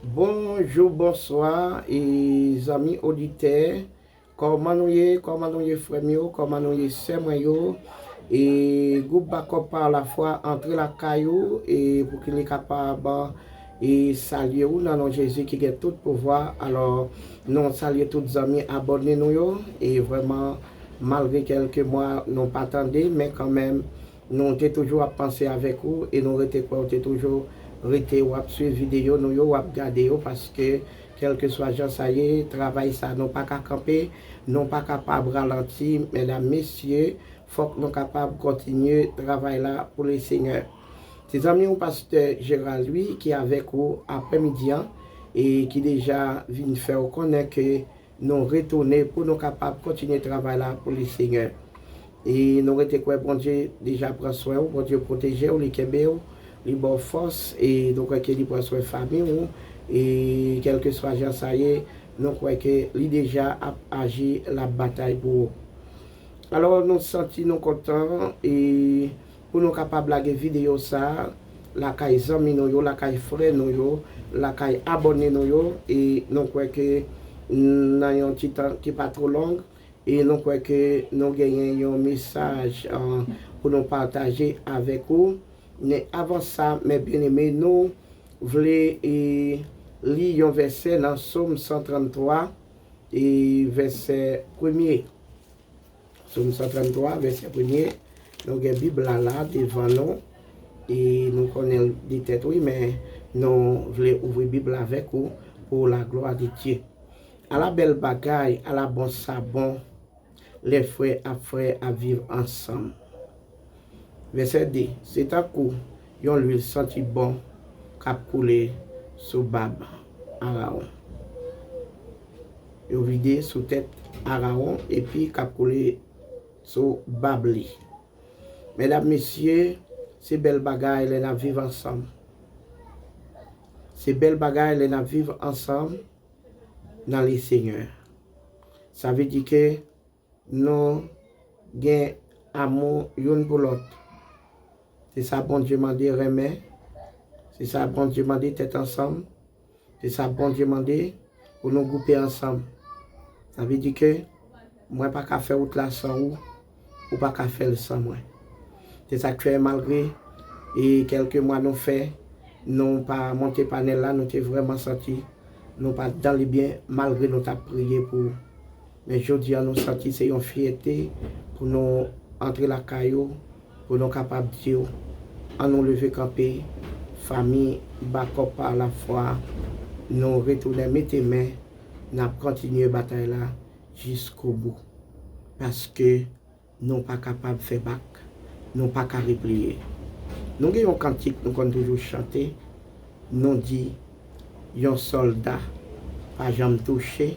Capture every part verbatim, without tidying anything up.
Bonjou, bonswa, e zanmi oditè. Kòman nou ye? Kòman nou ye, frè m yo? Kòman nou ye, sè mwen yo? E gwoup Bakòp pa Lafwa antre lakay ou, e pou ki li kapab, e salye ou nan non Jezi ki gen tout pouvwa. Alò, nou salye tout zanmi abòne nou yo, e vrèman, malgre kèlke mwa nou pa tande, men kanmenm, nou te toujou ap panse avèk ou, e nou rete kwè ou te toujou rete, w ap swiv videyo nou yo, w ap gade yo, paske kèlkeswa jan sa ye, travay sa nou pa ka kanpe, nou pa kapab ralanti, medam, mesye, fòk nou kapab kontinye travay la pou Lesenyè. Se zanmi w, pastè Gérald Louis, ki avèk ou aprèmidi an, e ki deja vin fè w konnen ke nou retounen pou nou kapab kontinye travay la pou Lesenyè. E nou rete kwè Bondye deja pran swen w, Bondye pwoteje w, li kenbe w, li ba w fòs, e nou kwè ke li pran swen fanmi w, e kèlkeswa jan sa ye, nou kwè ke li deja ap aji, l ap batay pou ou. Alò, nou santi nou kontan, e pou nou kapab lage videyo sa a lakay zanmi nou yo, lakay frè nou yo, lakay abòne nou yo, e nou kwè ke nan yon ti tan ki pa twò long, e nou kwè ke nou genyen yon mesaj, ah, pou nou pataje avèk ou. Men avan sa, mè byeneme, nou vle, e, li yon vèsè nan Sòm san tranntwa, e vèsè premye. Sòm san tranntwa, vèsè premye. Nou gen Bib la la devan nou, e nou konnen l de tèt, wi, men nou vle ouvri Bib la avèk ou pou la glwa de Dye. Ala bèl bagay, ala bon sa bon, lè frè ak frè ap viv ansanm. Vèsè de, se tankou yon lwil santi bon k ap koule sou bab Arawon. Yo vide sou tèt Arawon epi k ap koule sou bab li. Medam, mesye, se bèl bagay lè n ap viv ansanm. Se bèl bagay lè n ap viv ansanm nan Lesenyè. Sa vle di ke nou gen amou youn pou lòt. Se sa Bondye mande, renmen. Se sa Bondye mande, tèt ansanm. Se sa Bondye mande, pou nou gwoupe ansanm. Sa vle di ke mwen pa ka fè wout la san ou, ou pa ka fè l san mwen. Se sa k fè, malgre e kèlke mwa nou fè, nou pa monte panèl la, nou te vrèman santi nou pa t dan li byen, malgre nou t ap priye pou ou. Men jodi a, nou santi se yon fyète pou nou antre lakay ou, pou nou kapab di w, ann nou leve kanpe, fanmi Bakòp pa Lafwa, nou retounen mete men, n ap kontinye batay la jiskobou. Paske nou pa kapab fè bak, nou pa ka repliye. Nou gen yon kantik nou konn toujou chante, nou di, yon sòlda pa janm touche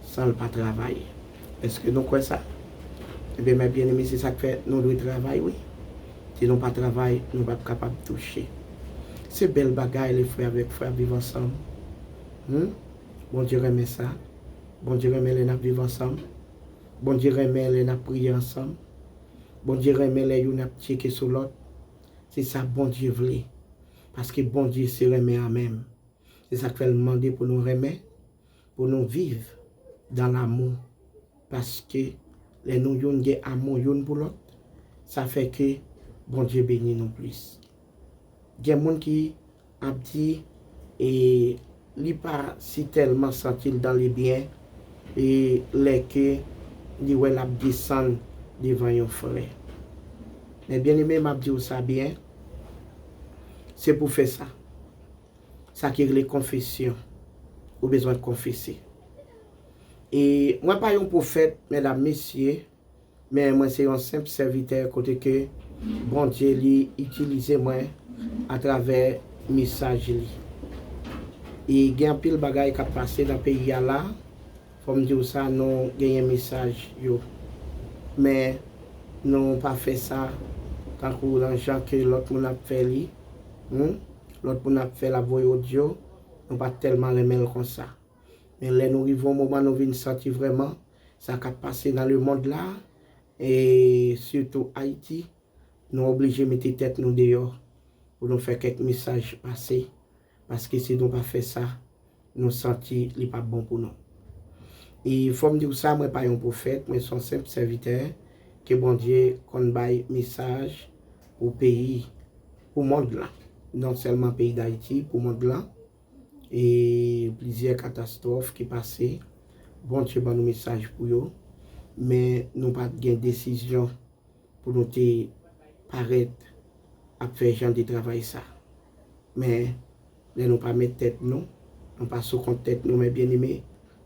san l pa travay. Èske nou kwè sa? Ebyen, mè byeneme, se sa k fè nou dwe travay, wi. Si nou pa travay, nou p ap kapab touche. Se bèl bagay, lè frè avèk frè ap viv ansanm. Hmm? Bondye renmen sa. Bondye renmen lè n ap viv ansanm. Bondye renmen lè n ap priye ansanm. Bondye renmen lè youn ap tcheke sou lòt. Se sa Bondye vle. Paske Bondye se renmen an menm. Se sa k fè l mande pou nou renmen, pou nou viv dan lamou. Paske lè nou youn gen amou youn pou lòt, sa fè ke Bondye beni nou plis. Gen moun ki ap di, e li pa si tèlman santi l dan li byen, e lè ke li wè l ap desann devan yon frè. Men byeneme, m ap di w sa byen, se pou fè sa. Sa ki rele konfesyon. Ou bezwen konfese. E mwen pa yon pwofèt, medam, mesye, men mwen se yon senp sèvitè kote ke Bondye li itilize mwen atravè mesaj li. E gen anpil bagay k ap pase nan peyi a la, fò m di w sa, nou genyen mesaj yo. Men nou pa fè sa tankou nan jan ke lòt moun ap fè li. Hmm? Lòt moun ap fè l, ap voye odyo, nou pa tèlman renmen l konsa. Men lè nou rive yon moman, nou vin santi vrèman sa k ap pase nan lemonn la, e sitou Ayiti, nou oblije mete tèt nou deyò pou nou fè kèk mesaj pase, paske si nou pa fè sa, nou santi li p ap bon pou nou. E fò m di w sa, mwen pa yon pwofèt, mwen se yon senp sèvitè ke Bondye konn bay mesaj pou peyi, pou mond lan. Non sèlman peyi Dayiti, pou mond lan. E plizyè katastwòf ki pase, Bondye ban nou mesaj pou yo, men nou pa t gen desizyon pou nou te parèt ap fè jan de travay sa. Men, lè nou pa met tèt nou, nou pa sou kont tèt nou, men byeneme,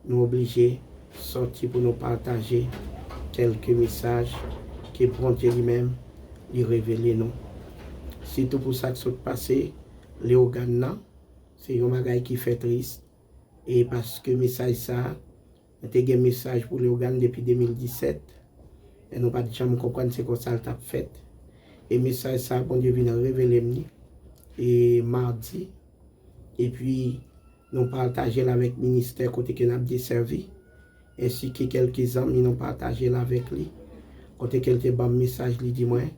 nou oblije sòti pou nou pataje kèlke mesaj ke Bondye li menm li revele nou. Sitou pou sa k sot pase Leyogàn nan, se yon bagay ki fè tris. E paske mesaj sa, mwen te gen mesaj pou Leyogàn depi de mil disèt, e nou pa t janm konprann se konsa l t ap fèt. E mesaj sa, Bondye vin revele m li, e madi, epi nou pataje l avèk ministè kote ke n ap desèvi, ensi ke kèlke zanmi nou pataje l avèk li, kote ke l te ban m mesaj, li di mwen,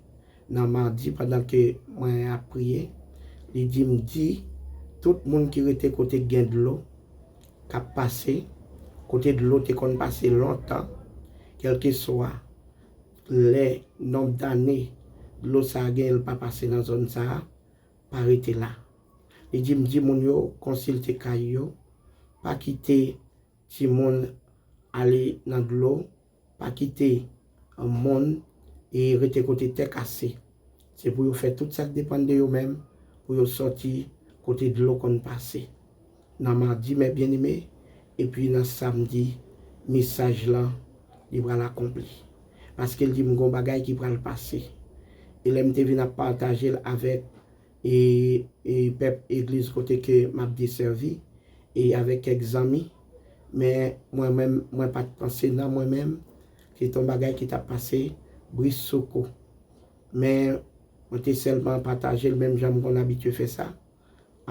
nan madi, pandan ke mwen ap priye, li di m, di tout moun ki rete kote gen dlo k ap pase, kote dlo te konn pase lontan, kèlkeswa lè nonb dane dlo sa a genyen l pa pase nan zòn sa a, pa rete la. Li di m, di moun yo konsilte kay yo, pa kite timoun ale nan dlo, pa kite moun e rete kote tè kase. Se pou yo fè tout sa k depann de yo menm, pou yo sòti kote dlo konn pase. Nan madi, mè byeneme, epi nan samdi, mesaj lan, li pral akonpli. Paske l di m gon bagay ki pral pase. E lè m te vin ap pataje l avèk e, e pèp egliz kote ke m ap desèvi, e avèk kèk zanmi, men mwen menm, mwen pa t panse nan mwen menm, se t yon bagay ki t ap pase brisoukou. Men mwen te sèlman pataje l menm jan m konn abitye fè sa.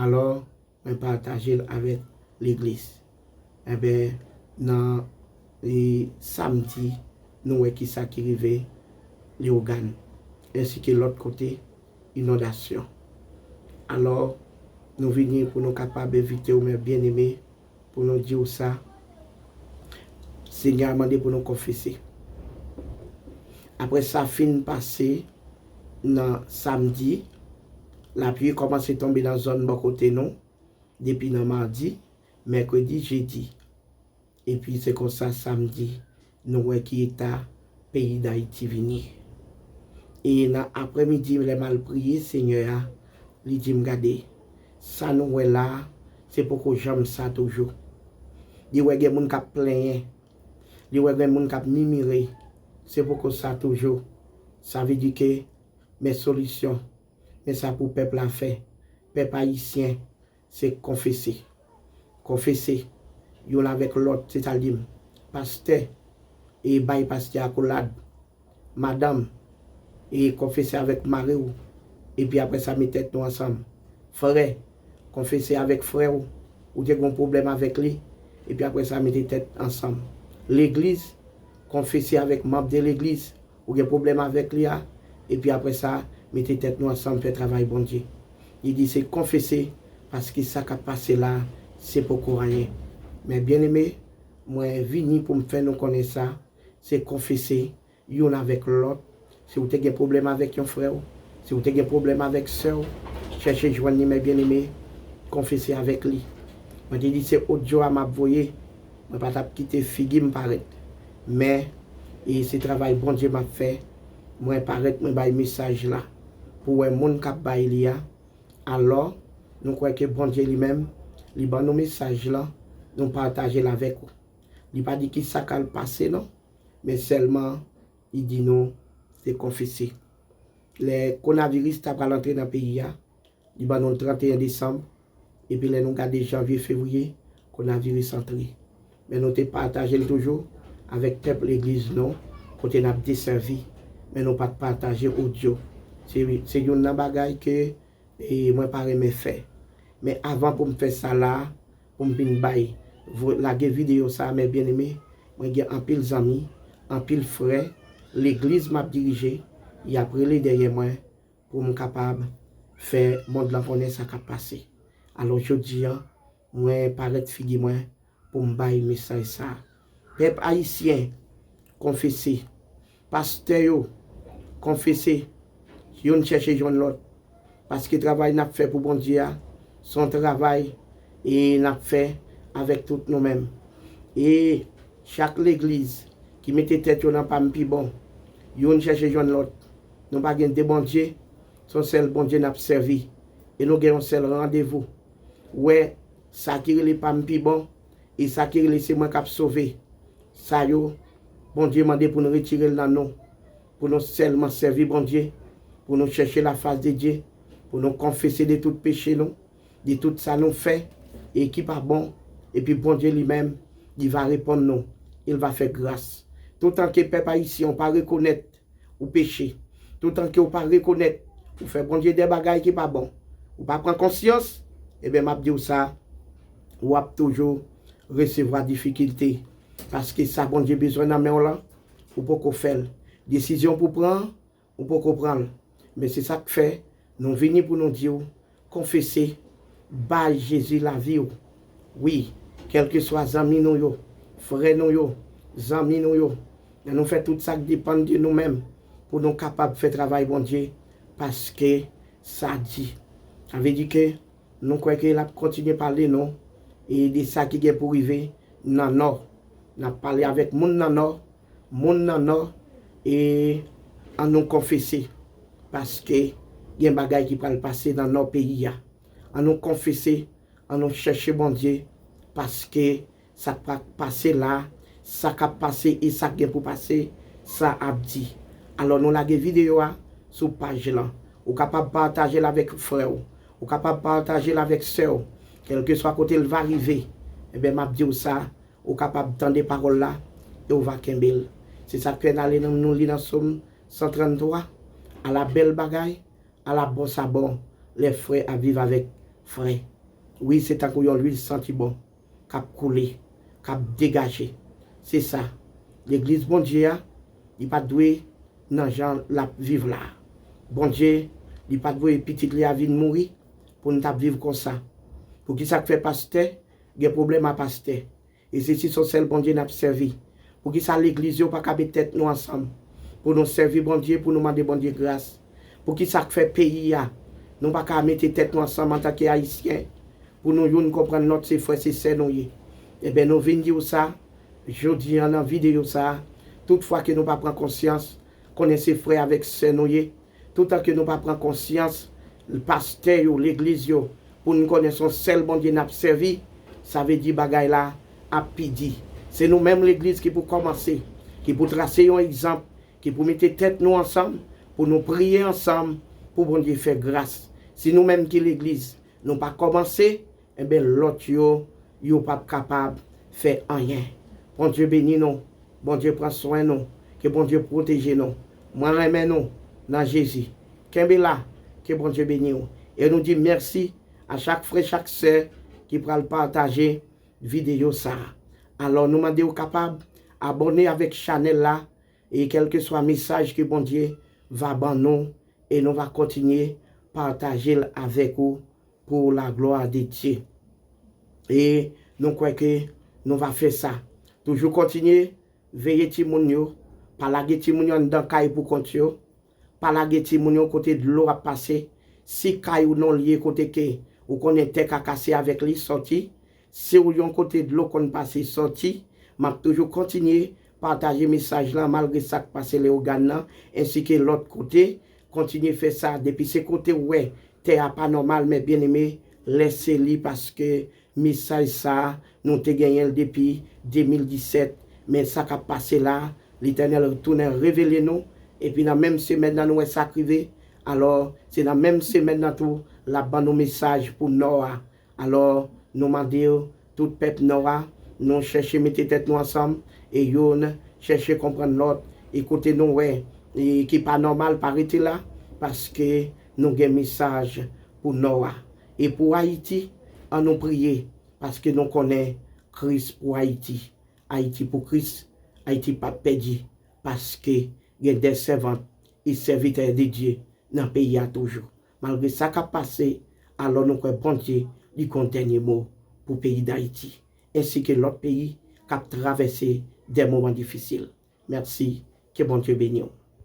Alò, mwen pataje l avèk legliz. Enben, nan, e, samdi, nou wè kisa ki rive Leyogàn, ensi ke lòt kote, inondasyon. Alò, nou vini pou nou kapab envite w, mè byeneme, pou nou di w sa, Senyè a mande pou nou konfese. Apre sa fin pase nan samdi, lapli kòmanse tonbe nan zòn bò kote nou, depi nan madi, mèkredi, jedi. Epi se konsa samdi, nou wè ki eta peyi Dayiti vin ye. E nan aprèmidi, lè m al priye Senyè a, li di m, gade, sa nou wè la a, se poko janm sa toujou. Li wè gen moun k ap plenyen, li wè gen moun k ap mimire, se poko sa toujou. Sa vle di ke, men solisyon, men sa pou pèp la fè. Pèp ayisyen, se konfese. Konfese, youn avèk lòt, se sa l di m. Pastè, e bay pastè akolad. Madanm, e konfese avèk mari w. Epi apre sa, met tèt nou ansanm. Frè, konfese avèk frè w. Ou te gen pwoblèm avèk li. Epi apre sa, mete tèt ansanm. Legliz, konfese avèk manm de legliz. Ou gen pwoblèm avèk li a, epi apre sa, mete tèt nou ansanm fè travay Bondye. Li di se konfese, paske sa k ap pase la, se poko anyen. Men byeneme, mwen vini pou m fè nou konnen sa, se konfese youn avèk lòt. Si w te gen pwoblèm avèk yon frè w, si w te gen pwoblèm avèk sè w, chèche jwenn li, men byeneme, konfese avèk li. Mwen te di se odyo a m ap voye, mwen pa t ap kite figi m parèt. Men, e se travay Bondye m ap fè. Mwen parèt, mwen bay mesaj la. Pou wè moun k ap bay li a. Alò, nou kwè ke Bondye li menm, li ban nou mesaj lan, nou pataje l avèk ou. Li pa di ki sa k al pase non, men sèlman li di nou se konfese. Lè konaviris ta pral antre nan peyi a, li ban nou l tranteyen desanm, epi lè nou gade janvye, fevriye, konaviris antre. Men nou te pataje l toujou avèk pèp legliz nou, kote n ap desèvi, men nou pa t pataje odyo. Se, se youn nan bagay ke, e, mwen pa renmen fè. Men avan pou m fè sa la, pou m vin bay, vo-, lage videyo sa, men byeneme, mwen gen anpil zanmi, anpil frè, legliz m ap dirije, y ap rele dèyè mwen, pou m kapab fè mond lan konnen sa k ap pase. Alò, jodi a, mwen parèt figi mwen pou m bay mesaj sa. Pèp ayisyen, konfese. Pastè yo, konfese. Youn chèche jwenn lòt. Paske travay n ap fè pou Bondye a, se yon travay e n ap fè avèk tout nou menm. E chak legliz ki mete tèt yo nan pa m pi bon, youn chèche jwenn lòt. Nou pa gen de Bondye, se yon sèl Bondye n ap sèvi. E nou gen yon sèl randevou. Wè sa ki rele pa m pi bon, e sa ki rele se mwen k ap sove. Sa yo, Bondye mande pou nou retire l nan nou, pou nou sèlman sèvi Bondye, pou nou chèche lafas de Dye, pou nou konfese de tout peche nou, de tout sa nou fè e ki pa bon, epi Bondye li menm, li va reponn nou, il va fè gras. Toutan ke pèp ayisyen ou pa rekonèt ou peche, toutan ke ou pa rekonèt ou fè Bondye de bagay ki pa bon, ou pa pran konsyans, ebyen m ap di w sa, w ap toujou resevwa difikilte. Paske sa Bondye bezwen nan men w lan, ou poko fè l. Desizyon pou pran, ou poko pran l. Men se sa k fè nou vini pou nou di w, konfese, bay Jezi lavi w. Wi, kèlkeswa zanmi nou yo, frè nou yo, zanmi nou yo, ann nou fè tout sa k depann de nou menm pou nou kapab fè travay Bondye, paske sa di. Sa vle di ke nou kwè ke l ap kontinye pale nou e de sa ki gen pou rive nan Nò. N ap pale avèk moun nan Nò, moun nan Nò, e ann nou konfese, paske gen bagay ki pral pase nan Nò peyi a. Ann nou konfese, ann nou chèche Bondye, paske sa k ap pase la, sa k ap pase e sa k gen pou pase, sa ap di. Alò, nou lage videyo a sou paj lan. Ou kapab pataje l avèk frè w. Ou kapab pataje l avèk sè w. Kèlkeswa kote l va rive, ebyen, m ap di w sa, ou kapab tande pawòl la e ou va kenbe l. Se sa k fè n ale nan, nou li nan Sòm san tranntwa, ala bèl bagay, ala bon sa bon, lè frè ap viv avèk frè. Wi, se tankou yon lwil santi bon k ap koule, k ap degaje. Se sa. Legliz Bondye a, li pa t dwe nan jan l ap viv la. Bondye, li pa t voye pitit li a vin mouri pou n t ap viv konsa. Poukisa k fè pastè gen pwoblèm a pastè? E se si se yon sèl Bondye n ap sèvi. Poukisa legliz yo pa ka met tèt nou ansanm pou nou sèvi Bondye, pou nou mande Bondye gras? Poukisa k fè peyi a, nou pa ka mete tèt nou ansanm antanke Ayisyen pou nou youn konprann lòt, se frè, se sè nou ye? Ebyen, nou vin di w sa jodi a nan videyo sa a. Tout fwa ke nou pa pran konsyans, konnen se frè avèk sè nou ye. Toutan ke nou pa pran konsyans, pastè yo, legliz yo, pou n konnen se yon sèl Bondye n ap sèvi, sa vle di bagay la ap pi di. Se nou menm legliz ki pou kòmanse, ki pou trase yon egzanp, ki pou mete tèt nou ansanm, pou nou priye ansanm, pou Bondye fè gras. Si nou menm ki legliz, nou pa kòmanse, enben lòt yo, yo p ap kapab fè anyen. Bondye beni nou. Bondye pran swen nou. Ke Bondye pwoteje nou. Mwen renmen nou nan Jezi. Kenbe la. Ke Bondye beni w. E nou di mèsi a chak frè, chak sè ki pral pataje videyo sa a. Alò, nou mande w kapab abòne avèk chanèl la e kèlkeswa mesaj ke Bondye va ban nou, e nou va kontinye pataje l avèk ou pour la gloire de Dieu. E nou kwè ke nou va fè sa. Toujou kontinye veye timoun yo, pa lage timoun yo anndan kay pou kont yo, pa lage timoun yo kote dlo ap pase. Si kay ou non l ye kote ke ou konnen tè ka kase avèk li, sòti. Si w yon kote dlo konn pase, sòti. M ap toujou kontinye pataje mesaj lan malgre sa k pase Leyogàn nan, ensi ke lòt kote. Kontinye fè sa. Depi se kote w wè tè a pa nòmal, men byeneme, lèse li, paske mesaj sa a, nou te genyen l depi de mil disèt. Men sa k ap pase la, Letènèl tounen revele nou. Epi nan menm semèn nan, nou wè sa k rive. Alò, se nan menm semèn nan tou, l ap ban nou mesaj pou Nò a. Alò, nou mande yo, tout pèp Nò a, nou chèche mete tèt nou ansanm, e youn chèche konprann lòt, e kote nou wè, e ki pa nòmal, pa rete la, paske nou gen mesaj pou Nò a. E pou Ayiti, ann nou priye, paske nou konnen Kris pou Ayiti. Ayiti pou Kris, Ayiti p ap pèdi, paske gen de sèvant e sèvitè de Dye nan peyi a toujou. Malgre sa k ap pase, alò nou kwè Bondye li gon dènye mo pou peyi Dayiti, ensi ke lòt peyi k ap travèse de moman difisil. Mèsi, ke Bondye beni w.